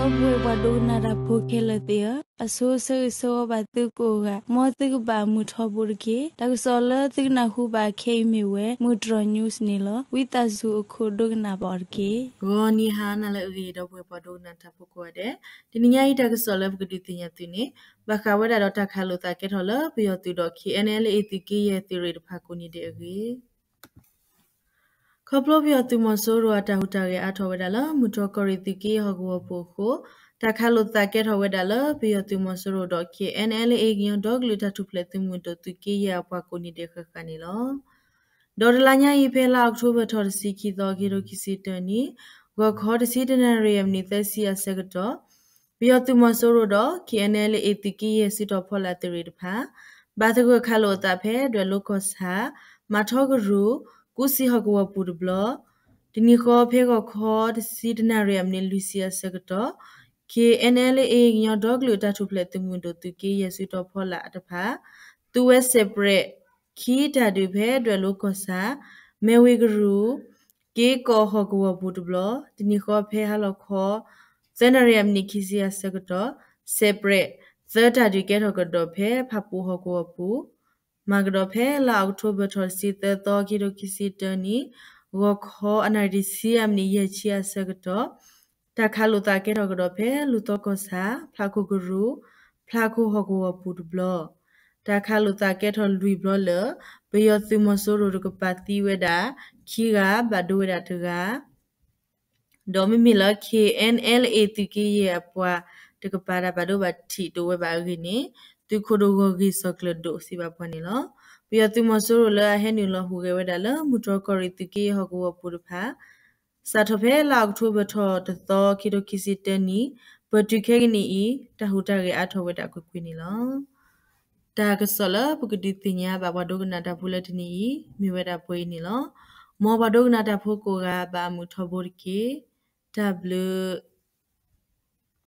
ဒီပုၢ်ဝဲၢ်ပှၤဒိကနၣ်တၢ်ဖိခဲလၢာ်သ့ၣ်ဧၢ, အဆိဆၢဂ့ၤဆၢဝါဘၣ်သုကိးဂၤ, မ်သုကဘၣ်မုာ်ထီဘိတက့ၢ်. တၢ်ကစီၣ်လၢသုကနၢ်ဟူဘၣ်ခဲအံၤမ့ၢ်ဝဲ မုၢ်တြီၤ news န့ၣ်လီၤ. ဝံသးစူၤအခိၣ်ဒိကနၣ်ဘၣ်အီၤတက့ၢ်. ဂီၤနံၤဟါနၤလၢအဂ့ၤ ဒီပုၢ်ဝဲၢ်ပှၤဒိကနၣ်တၢ်ဖိကိးဂၤဒဲး, တနံၤညါအံၤတၢ်ကစီၣ်လၢပကဒုးသ့ၣ်ညါသုန့ၣ် ဘၣ်ဃးဝဲဒၣ်ဒီးတၢ်ခးလိာ်သးကဲထီၣ်လၢပယီၤသုးဒီး K N L A သုးက့ယဲၢ်သုးရ့ၣ်တဖၣ်ကိးနံၤဒဲးအဂ့ၢ် ခီဖျိပယီၤသုးမီၤစိရိၤအတၢ်ဟူးတၢ်ဂဲၤအါထီၣ်ဝဲဒၣ်လၢ မုၢ်တြီၤကီၢ်ရ့ၣ်သုးက့ယဲၢ်ဟီၣ်ကဝီၤပူၤအဃိ, တၢ်ခးလိာ်သးကဲထီၣ်ဝဲဒၣ်လၢပယီၤသုးမီၤစိရိၤဒီး K N L A ကညီဒီကလုာ်တၢ်ထူၣ်ဖျဲးသုးမုၢ်ဒိၣ်သုးက့ယဲၢ်အပှၤကိးနံၤဒဲးဃၣ်ဃၣ်န့ၣ်လီၤ. ဒီးတလါညါအံၤ ဖဲလါအီးကထိဘၢၣ်ထီၣ်တဆံခံသီ ခံကထိခံဆံတၢနံၣ်, ဂီၤခီတဆံတနၣ်ရံၣ်အမံးနံးသၢဆံအဆၢကတီၢ် ပယီၤသုးမီၤစိရိၤဒီး K N L A သုးက့ယဲၢ်စုတီၤဖီလာ်သုးရ့ၣ်တဖၣ် ဘၣ်သဂၢၢ်ခးလိာ်အသးဖဲဒွဲၣ်လိၤကီၢ်ဆၣ်, မၤထီကရူၢ်, ကူစံၣ်ဟီၣ်ကဝီၤပူၤတဘျီ, တနံၤဃီဖဲဂီၤခီတဆံတနၣ်ရံၣ်အမံးနံးလွံၢ်ဆံအဆၢကတီၢ် K N L A ကညီဒီကလုာ်တၢ်ထူၣ်ဖျဲးသုးမုၢ်ဒိၣ်သုးက့ယဲၢ်စုတီၤဖီလာ်တဖၣ် သူဝဲစဲးပြဲး ခံတၢ်ဒုးဖဲဒွဲၣ်လိၤကီၢ်ဆၣ်, မဲဝ့ၤကရူၢ်, က့ကီၢ်ဟီၣ်ကဝီၤပူၤတဘျီ, တနံၤဃီဖဲဟါလီၤခီ သၢနၣ်ရံၣ်အမံးနံးခံဆံအဆၢကတီၢ် စဲးပြဲး သၢတၢ်ဒုးကဲထီၣ်ကဒီးဖဲဖၣ်ပူၣ်ဟီၣ်ကဝီၤပူၤ, မၤကဒီးဖဲလါအီးကထိဘၢၣ်ထီၣ်တဆံသၢသီ ခံကထိခံဆံတၢနံၣ်, ဂီၤခီအနၣ်ရံၣ်တဆံအမံးနံးယဲၢ်ဆံအဆၢကတီၢ် တၢ်ခးလိာ်သးကဲထီၣ်ကဒီးဖဲလူၤသီကီၢ်ဆၣ်, ဖျးခိၣ်ကရူၢ်, ဖျးခိၣ်ဟီၣ်ကဝီၤပူၤတဘျီ, တၢ်ခးလိာ်သးကဲထီၣ်လွံၢ်ဘျီလၢ ပယီၤသုးမီၤစိရိၤတကပၤသံဝဲဒၣ် ခံဂၤ ဘၣ်ဒိဝဲဒၣ်တဂၤ ဒီးမ့မ့ၢ်လၢ K N L A သုးက့ယဲၢ်အပှၤတကပၤတၢ်ဘၣ်ဒိဘၣ်ထံးတအိၣ်ဝဲဘၣ်အဂ့ၢ်န့ၣ် သုးခိၣ်ဒိၣ်ဂီၢ်ဂ့ၢ်စီၣ်ကျၢၢ်ဒိၣ်စံးဘၣ်ပှၤန့ၣ်လီၤ. ပယီၤသုးမီၤစိရိၤလၢအဟဲနုာ်လီၤဟူးဂဲၤဝဲဒၣ်လၢ မုၢ်တြီၤကီၢ်ရ့ၣ်သုးက့ယဲၢ်ဟီၣ်ကဝီၤပူၤတဖၣ် စးထီၣ်ဖဲလါအီးကထိဘၢၣ်ထီၣ်တသီ ခံကထိခံဆံတၢနံၣ် ပၢၢ်တုၤခဲကနံၣ်အံၤ တၢ်ဟူးတၢ်ဂဲၤအါထီၣ်ဝဲဒၣ်ကွ့ၢ်ကွ့ၢ်န့ၣ်လီၤ. တၢ်ကစီၣ်လၢပကဒုးသ့ၣ်ညါဘၣ်ပှၤဒိကနၣ်တၢ်ဖိလၢတနံၤအံၤ မ့ၢ်ဝဲဒၣ်ပှဲၤအံၤန့ၣ်လီၤ. မ်ပှၤဒိကနၣ်တၢ်ဖိကိးဂၤဘၣ်အမုာ်ထီဘိတက့ၢ်. တၢ်ဘျုး